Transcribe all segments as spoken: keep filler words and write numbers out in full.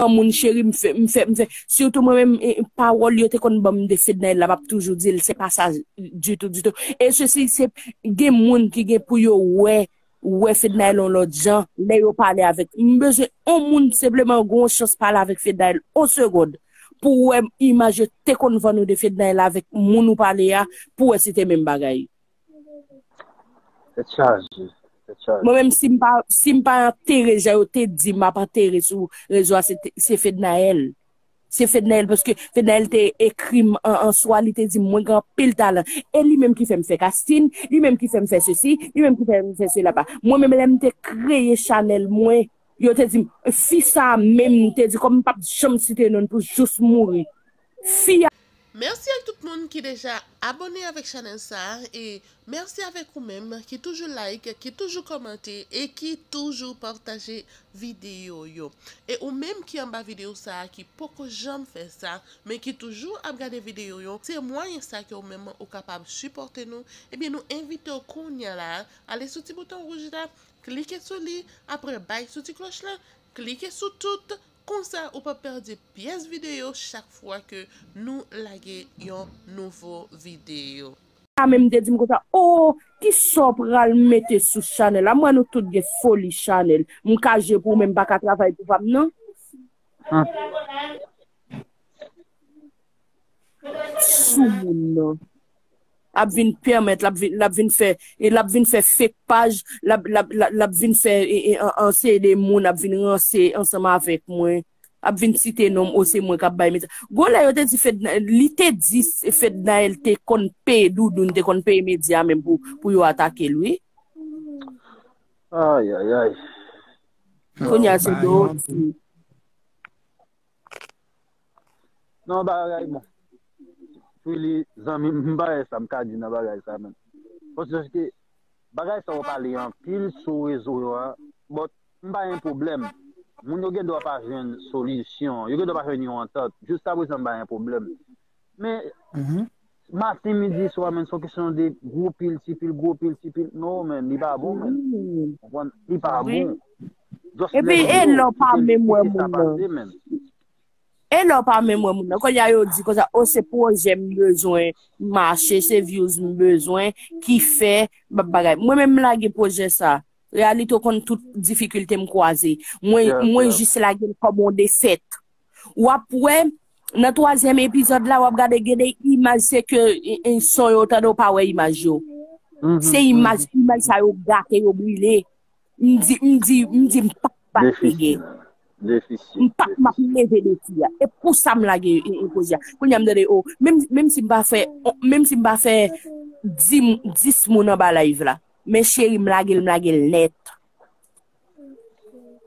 Yon moun cheri, m fè, m fè, m fè. Sitou mwen menm, e, e, pawòl yo te konn ban m de Fednaelle la, m ap toujou di l, se pa sa ditou, ditou. E sesi, se gen moun ki gen pou yo wè, wè Fednaelle yon lòt jan, lè yo pale avèk. M bezwen yon moun senpleman gen yon chans pale avèk Fednaelle yon segond, pou wè imaj yo te konn vann ou de Fednaelle avèk moun ou pale a, pou wè si te menm bagay. Tèt chaje, tèt chaje. Mwen menm, si m pa, si m pa antere, jan yo te di m ap antere sou rezo a, se te, se Fednaelle. Se Fednaelle, paske Fednaelle te ekri m an, an swa, li te di m, mwen gen anpil talan. E li menm ki fè m fè casting, li menm ki fè m fè sesi, li menm ki fè m fè sela ba. Mwen menm, lè m te kreye chanèl mwen, yo te di m, fi sa a menm, m te di, kòm m p ap janm site non l pou jous mouri. Fi a Mèsi ak tout moun ki deja abòne avèk chanèl sa a, e mèsi avèk ou menm ki toujou like, ki toujou kòmante e ki toujou pataje videyo yo. E ou menm ki anba videyo sa a ki poko janm fè sa, men ki toujou ap gade videyo yo, se mwayen sa ke ou menm ou kapab sipòte nou. Ebyen, nou envite w kounye a la, ale sou ti bouton wouj la, klike sou li, apre bay sou ti klòch la, klike sou tout, konsa ou p ap pèdi pyès videyo chak fwa ke nou lage yon nouvo videyo. A menm te di m konsa, o, kisa w pral mete sou chanèl la? M wè nou tout gen foli chanèl. M ka jwe pou ou, men m pa ka travay pou pa m, non. Soumoun nan. Ap vin pèmèt, l ap vin, l ap vin fè, e l ap vin fè fake paj, l ap, l ap, l ap, l ap vin fè, e, e, an, an seri de moun ap vin ranse ansanm avèk mwen, ap vin site non m, o, se mwen k ap bay medya. Gon lè yo te di Fedna, li te di Fednaelle te konn peye Doudoun, te konn peye medya menm pou, pou yo atake l, wi. Ay, ay, ay. Kounye a se do. Non, bagay, bon. Twili, zanmi m, m pa wè sa m ka di nan bagay sa menm. Paske bagay sa yo pale anpil sou rezo yo a, but m pa gen pwoblèm. Moun yo gen dwa pa jwenn solisyon, yo gen dwa pa jwenn yon antant. Jiskaprezan m pa gen pwoblèm. Men, maten, midi, swa, menm, se yon kesyon de gwo pil, ti pil, gwo pil, ti pil. Non, menm, li pa bon, menm. Konprann? Li pa bon. Just epi, e lè w pa menm wè moun nan. E lè w pa menm wè moun nan, kounye a yo di konsa, o, se pwojè m bezwen mache, se views m bezwen ki fè m ap bagay. Mwen menm m lage pwojè sa. Reyalite w konn tout difikilte m kwaze. Mwen, mwen jis lage l kòm yon defèt. W ap wè, nan twazyèm epizòd la, w ap gade gen de imaj, se ke, e, e, son yo, tande w pa wè imaj yo. Se imaj, imaj sa yo gate, yo brile. M di, m di, m di, m p ap bat pye. M p ap, m ap leve defi a. E pou sa m lage, e, e, pwojè a. Kounye a m tande, o, menm, menm si m pa fè, menm si m pa fè di, dis moun anba live la. Men cheri, m lage l, m lage l nèt.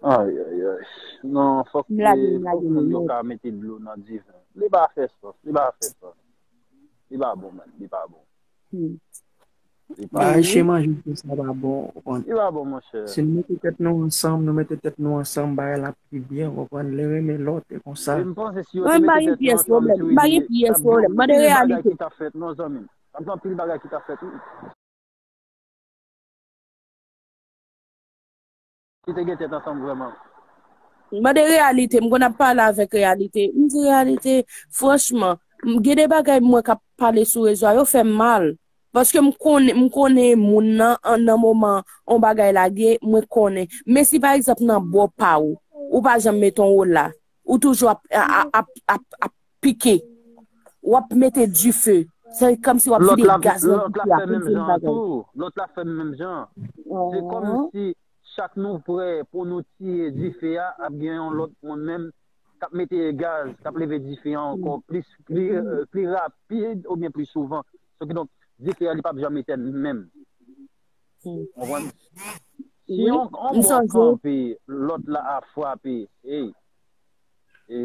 Ay, ay, ay. Non, fòk, fòk moun yo ka mete dlo nan diven. Li pa fè sans, li pa fè sans. Li pa bon, menm, li pa bon. Li pa bon. Chema jodi sa pa bon, ou konprann? Li pa bon, monchè. Si nou mete tèt nou ansanm, nou mete tèt nou ansanm, bagay la ap pi byen, ou konprann? Len renmen lòt, e konsa. Mwen, m pa gen pyès pwoblèm, m pa gen pyès pwoblèm. Mande reyalite. T ap gen anpil bagay ki t ap fèt, non, zanmi m. T ap gen anpil bagay ki t ap fèt, wi. Ki te gen tèt ansanm vrèman. M mande reyalite, m konn ap pale avèk reyalite. M di reyalite, franchman, m gen de bagay mwen k ap pale sou rezo a, yo fè m mal. Paske m konnen, m konnen moun nan, an, nan moman on bagay lage, mwen konnen. Men si pa egzanp nan bò pa w, ou pa janm mete on wola, ou toujou ap, ap, ap, ap, ap pike. W ap mete dife. Se kòmsi w ap vide gaz nan dife a pou di yon bagay. Lòt la fè menm jan. Se kòmsi chak nou prè pou nou tiye dife a, ap gen yon lòt moun menm k ap mete gaz, k ap leve dife a ankò plis, pli, euh, pli rapid oubyen pli souvan. So, kidonk, dife a, li p ap janm etèn menm. Ou konprann? Si yon, yon bò kanpe, lòt la ap frape. Ey. E,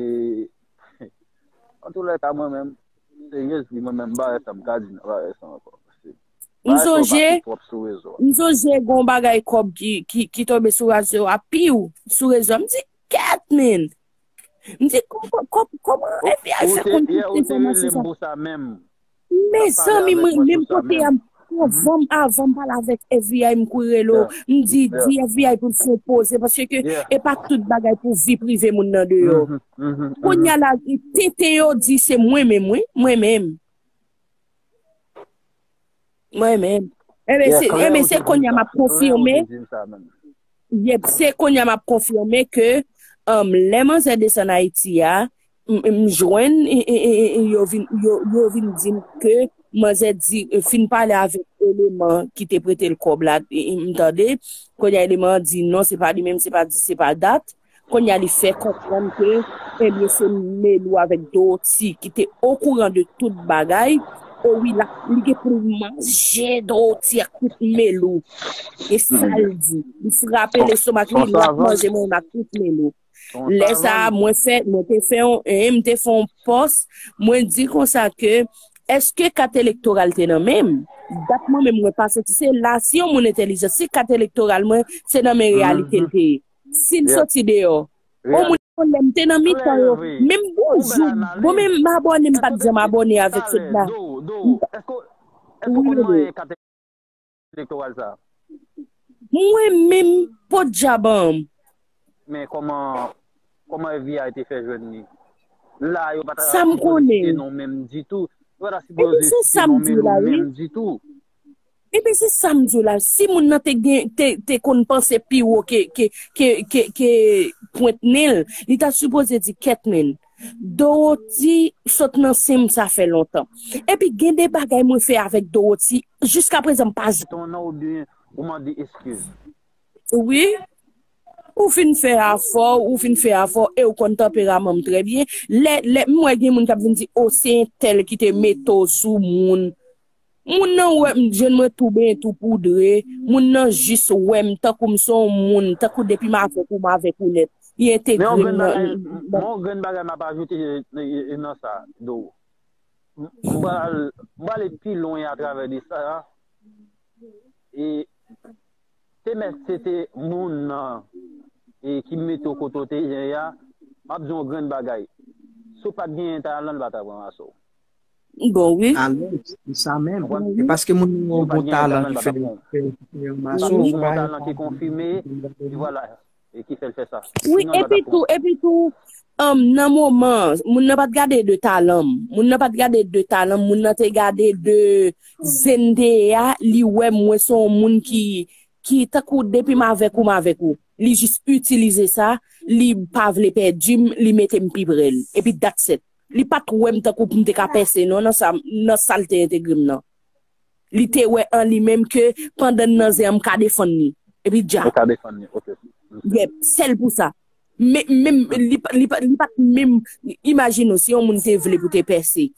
antoulèka, mwen menm, serye di, mwen menm, m pa wè sa m ka di nan bagay sa ankò. M sonje, m sonje gon bagay kòb ki, ki, ki tonbe sou rezo a, piw, sou rezo a. M di, kèt, men! M di, kò-, kò-, kòman F B I fè konn tout enfòmasyon sa? Mezanmi, mwen, menm kote a, Avan m, avan m pale avèk F B I, m kouri rele w. M di, di F B I pou l fè yon poze, paske e pa tout bagay pou vi prive moun nan deyò. Kounye a la, tenten yo di se mwen menm, wi, mwen menm. Mwen menm. Ebyen, se, ebyen, se kounye a m ap konfime. Yep, se kounye a m ap konfime ke, um, lè manzè desann Ayiti a, m, m jwenn, e, e, e, e, yo vin, yo, yo vin di m ke manzè di, e, fin pale avèk eleman ki te prete l kòb la, e, e, m tande. Kounye a eleman an di non, se pa li menm, se pa di, se pa dat. Kounye a li fè konprann ke, ebyen, se Melou avèk Dorothy ki te okouran de tout bagay. O wi, la, li gen pou l manje Dorothy ak tout Melou. E sa l di. Li frape lestomak li, l ap manje mwen ak tout Melou. Lè sa a, mwen fè, mwen te fè yon, e, m te fè yon pòs, mwen di konsa ke, èske kat elektoral te nan men m? Dat mwen menm mwen pa soti. Se la, si yon moun entèlijan, si kat elektoral mwen, se nan men reyalite l te ye. Si l soti deyò, yon moun konn lè m te nan mitan yo, menm bonjou, bon, menm m abòne, m pa t janm abòne avèk Fedna. Wi, wi. Mwen menm, podyab an. Men kòman, kòman F B I te fè jwenn li? La, yo pa ta sipoze site non menm ditou. Yo pa ta sipoze site non menm ditou. Ebyen, se sa m di w la. Si moun nan te gen, te, te konn panse pi wo ke, ke, ke, ke, ke pwent nen l, li ta sipoze di kèt nen l. Dorothy sot nan sen m, sa fè lontan. Epi gen de bagay mwen fè avèk Dorothy, jiskaprezan m pa j- Ton nan oubyen ou mande eskiz? Wi. Ou fin fè afè w, ou fin fè afè w, e ou konn tanperaman m trè byen. Lè, lè m wè gen moun k ap vin di, o, se entèl ki te mete w sou moun. Moun nan wè m, je mwen tou ben tou poudre. Moun nan jis wè m tankou m se yon moun, tankou depi m avèk ou, m avèk ou nèt. Li entegre m nan. Men yon grenn bagay m ap ajoute, e, e, e, nan sa, Do. M, m pral, m prale pi lwen atravè de sa. E te mèt se te moun nan, e ki mete w kote w te ye a, m ap di w yon grenn bagay. Si w pa t genyen talan, l pa t ap ranmase w. Bon, wi. Alò, se sa menm. E paske moun nan gen yon bon talan ki fè, fè, fè ranmase w, ou pa yon talan ki konfime, e vwala, e ki fè l fè sa. Wi, epi tou, epi tou, um, nan moman, moun nan pa t gade de talan m. Moun nan pa t gade de talan m, moun nan te gade de zen m te ye a, li wè mwen se yon moun ki, ki tankou depi m avèk ou, m avèk ou. Li jis itilize sa, li pa vle pèdi m, li mete m pi pre l. Epi that's it. Li pa t wè m tankou pou m te ka pèse non nan sa, nan sa l te entegre m nan. Li te wè an li menm ke pandan n nan zen an, m ka defann li. Epi dja. Ou ka defann li, ok. Yep, sèl pou sa. Men, menm, li pa, li pa, li pa t menm, imajine w, si yon moun te vle pou te pèse,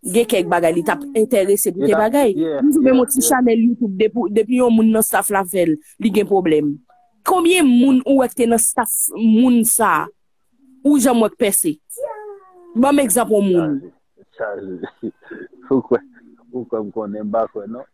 gen kèk bagay li t ap enterese pou te bagay. M di w menm yon ti chanèl YouTube, depi, depi yon moun nan staff la fè l, li gen pwoblèm. Konbyen moun ou wè ki te nan staff moun sa, ou janm wè k pèse? Ban m egzanp yon moun. Chaje. Ou kwè, ou kwè m konnen, m pa kwè non.